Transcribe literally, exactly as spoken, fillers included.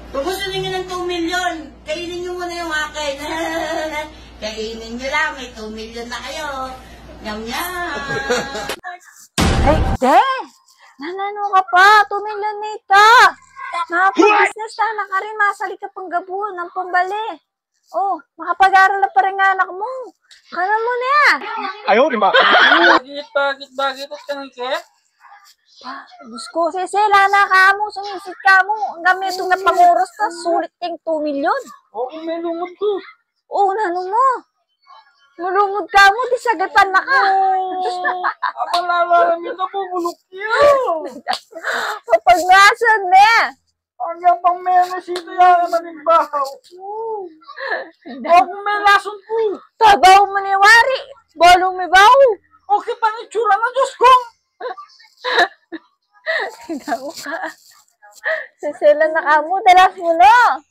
Kung gusto ninyo ng two million, kainin nyo muna yung akin. Kainin nyo lang, may two million na kayo. Nyam, nyam. Ay, de! Nananu ka pa? Two million na ita. Makapag-business ka na ka rin, masali ka pang gabuan ng pambali. Oh, makapag-aral na pa rin anak mo. Kana mo na yan. Ayaw, di ba? Bakit, bakit, bakit? At kanang ke? Diyos ko, sisila na ka mo, sumisit ka mo. Ang gamit yung napanguros ka, sulit kayong two million. O, kung may lungod ko. O, nanu mo? Malungod ka mo, di sagitan na ka. Abang lalalam yung nabubulok yun. Kapag nasan na? Ang yabang meron sito yan, malimbahaw. O, kung may lason ko. Tabaw mo ni wari, balong may baw. Okay pa ni tsura na, Diyos ko. Daw ka. Sisela na ka mo, dalas mo na.